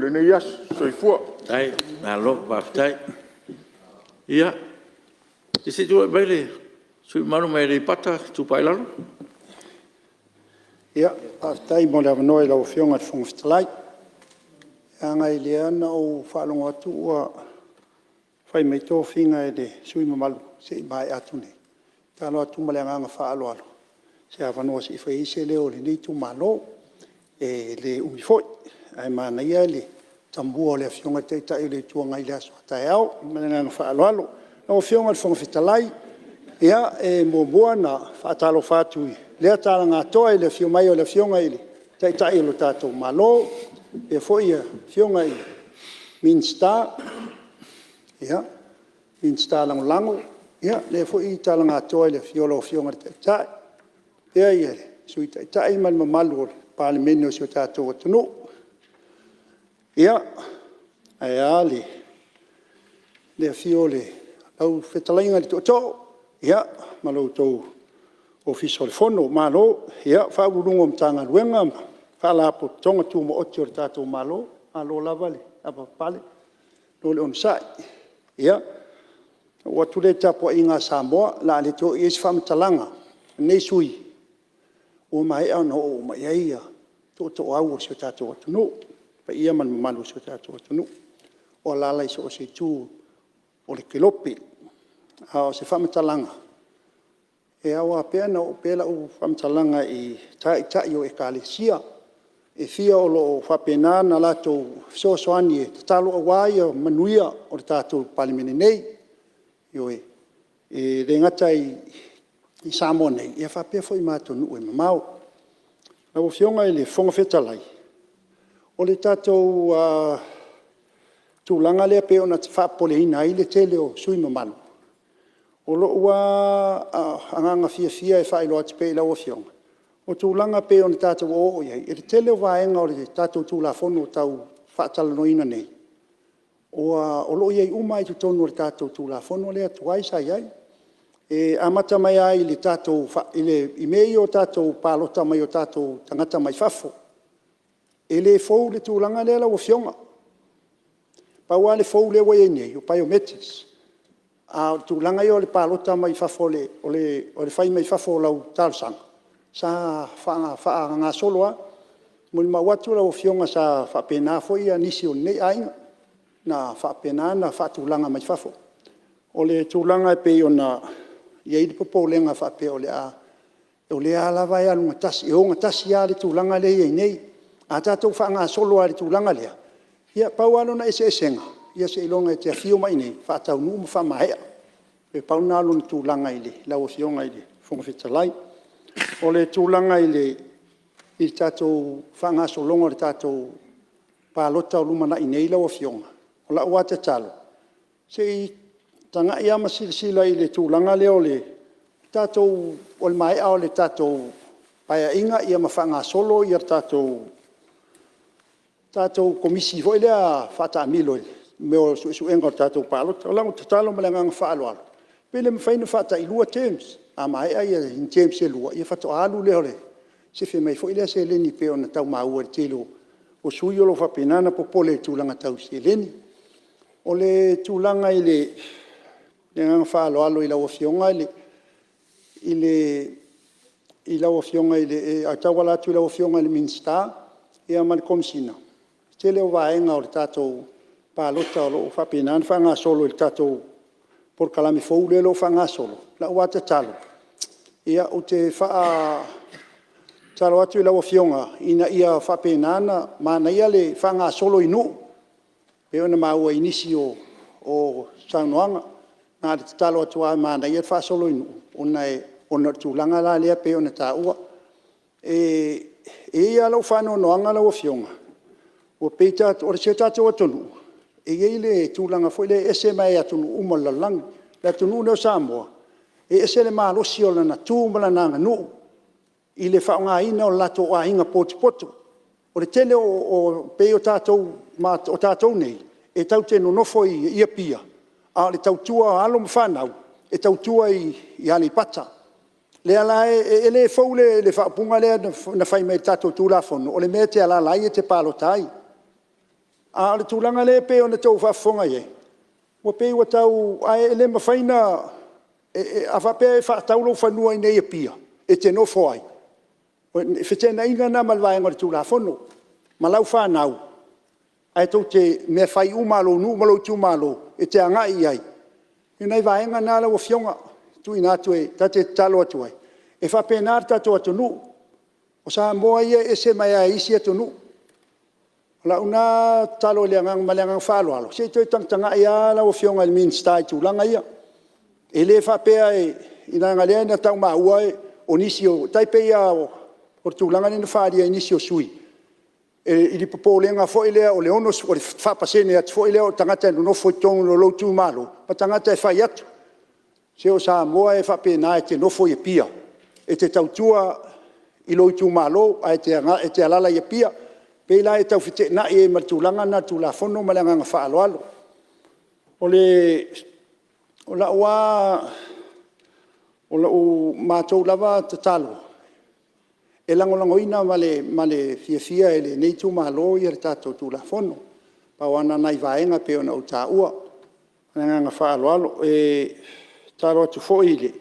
lenei aso. Soifua. Malo faafetai. Ia se i tulai mai le sui usufono mamalu mai Aleipata Itupa i Lalo. Faafetai mo le avanoa i lau Afioga i le Fofoga Fetalai. Leaga o lea na ou faalogo atu ua fai mai tofiga e le sui usufono mamalu se i maea atu nei. E tatalo atu ma le agaga faaaloalo se avanoa se i fai ai se leo o lenei itumalo. E le umi foi, ae manaia le tamua o le Afioga i le Taitai o le Itu Agai i le aso a taeao. Ma le agaga faaaloalo. Lau Afioga i le Fofoga Fetalai, e muamua ona faatalofa atu i lea tala na atoa i le afio mai o le Afioga i le Taitai o le tatou Malo, faapea foi Afioga i Minisita, Minisita Lagolago. Ia, lea foi tala na atoa i le afio o lau Afioga i le Taitai faapea le Sui Taitai ma le mamalu o le Palemene o si o tatou atunuu. Ia, ae a le afio o lau Fetalaiga i le Tootoo ma le Ofisa o le Fono. Malo. Ia, Ofisa Sili o Pulega o Matagaluega ma Faalapotopotoga Tumaoti a le tatou Malo, malo lava le lavapapale, malo le onosai. Ona ou oo atu lea i le tapuaiga a Samoa, o le a le toe oo i ai se faamatalaga a lenei sui usufono, ua maea ona oo uma i ai tootooau o si o tatou atunuu, le paia ma le mamalu o si o tatou atunuu o alaala i so o se itu o le kelope. A o se faamatalaga e ao lava pea ona oo pea lau faamatalaga i Taitai o Ekalesia e fia o lo o faapena ona latou fesoasoani e tatalo aua manuia o le tatou Palemene nei. Ioe. E le gata i Samoa nei, ae faapea foi ma atunuu e mamao. Lau Afioga i le Fofoga Fetalai, o le tatou tulaga lea pei ona faapopoleina ai le tele o sui usufono mamalu, o lou lava agaga fiafia e faailoa atu pea i lau Afioga, o tulaga e pei ona tatou oooo i ai, i le tele o vaega o le tatou Tulafono o tau faatalanoaina nei, o lo o i ai uma lava i totonu o le tatou Tulafono lea tuai sa i ai. E amata mai lava i mea ia o tatou palota mai o tatou tagata mai fafo. E le fou le tulaga lea lau Afioga. Pau lava le fou lea ua i ai nei, o biometrics. A o le tulaga ia o le palota mai fafo o le fai mai fafo o lau talosaga, sa faagasolo lava. E molimau atu lau Afioga sa faapena foi nisi o nei aiga, na faapena ona faatulaga mai fafo. O le tulaga e pei ona i ai le popolega e faapea o le a… O lea lava e alugatasi, e ogatasi lava le tulaga lea e i ai nei. A tatou faagasolo lava i le tulaga lea, ia pau lava lona eseesega, ia seiloga e te afio mai i inei faataunuu ma faamaea. E pau lena o lona tulaga lau Afioga i le Fofoga Fetalai. O le tulaga i le tatou faagasologa o le tatou palota o lumanai nei lau Afioga, o lau lava tatalo, se i tagai lava ma silasila i le tulaga lea o le maea o le tatou Paeaiga ma faagasolo le tatou Komisi foi lea faataamilo i mea o suesuega o le tatou palota. O lau tatalo ma le agaga faaaloalo, pe le mafai ona faatailua terms, a maea ni terms e lua, ona faatoa alu lea, sefe mai foi lea seleni pei ona tau maua i le tele o sui usufono o lo o faapena ona popole i tulaga tau seleni. O le tulaga i le agaga faaaloalo i lau Afioga e tauala atu i lau Afioga i le Minisita ma le Komesina, o le tele o vaega o le tatou palota o lo o faapena ona faagasolo i le tatou polokalame fou lea o lo o faagasolo. O lau lava tatalo, ou te tatalo atu i lau Afioga ina ia faapena ona manaia le faagasolo i nuu, pei ona maua i nisi o saunoaga. Na o le tatalo atu lava e manaia le faasolo i nuu, ona o le tulaga la lea e pei ona taua. E i ai lava lou faanoanoaga lau Afioga, o si o tatou atunuu, e i ai le tulaga foi lea e ese mai atunuu uma o le lalolagi. O le atunuu lenei o Samoa, e ese le malosi o lana tu ma lana aganuu i le faaaogaina o latou aiga potopoto. O le tele e pei o tatou nei, e tatou te nonofo i Apia, a o le tautua a alo ma fanau, e tautua i Aleipata. E le fou le faaupuga lea na fai mai i le tatou Tulafono, o le mea e te alaala ai e te palota ai. A o le tulaga lea pei ona outou faafofoga i ai, ua pei ua tau… ae le mafai ona… A faapea e faatau lou fanua i inei i Apia e te nofo ai, o le feteenaiga lena ma le vaega o le Tulafono ma lau fanau, ae o mea uma lava a lou nuu ma lou itumalo e te agai i ai. O nai vaega na lau afioga e tuuina atu ta te tatalo atu ai, e faapena le tatou atunuu. O Samoa ia e ese mai lava i isi atunuu. O lau lena tatalo ma le agaga faaaloalo, se i toe tagatagai lava lau Afioga i le Minisita i tulaga ia. E le faapea leaga o lea na tau maua o nisi, e tai pei lava o le tulaga lea na faaalia e nisi o sui usufono i le popolega foi lea o le faapasene atu foi lea o tagata e nonofo i totonu o lou itumalo ma tagata e fai atu. Se o Samoa e faapena, e te nofo i Apia, e te tautua i lou itumalo ae e te alaala i Apia. E pei la e tau feteenai ai ma le tulaga lena o le Tulafono ma le agaga faaaloalo. O lau matou lava tatalo, e lagolagoina ma le fiafia e lenei itumalo le tatou Tulafono. Pau lava na o nai vaega e pei ona ou taua. Ma le agaga faaaloalo. E tatalo atu foi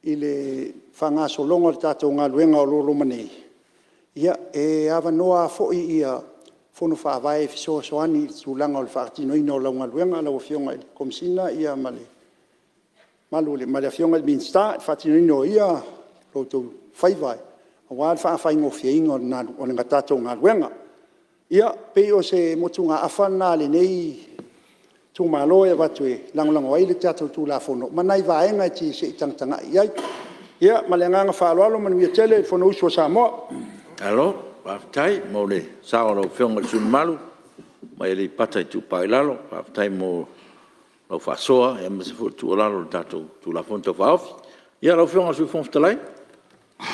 i le faagasologa o le tatou galuega o lo o loma nei, ia e avanoa lava foi fono faavae e fesoasoani i le tulaga o le faatinoina o lau galuega lau Afioga i le Komesina ma le Afioga i le Minisita i le faatinoina o ia outou faiva aua le faafaigofieina o le tatou galuega. Ia, pei o se motugaafa lena a lenei itumalo e avatu e lagolago ai le tatou Tulafono ma nai vaega se i tagatagai i ai. Ia ma le agaga faaaloalo, manuia tele le Fonousu a Samoa. Malo faafetai mo le sao o lau Afioga i le sui usufono mamalu mai Aleipata Itupa i Lalo. Faafetai mo lau faasoa aemaise foi o le tuualalo i le tatou Tulafono Tau Faaofi. Ia lau Afioga i le Sui Fofoga Fetalai.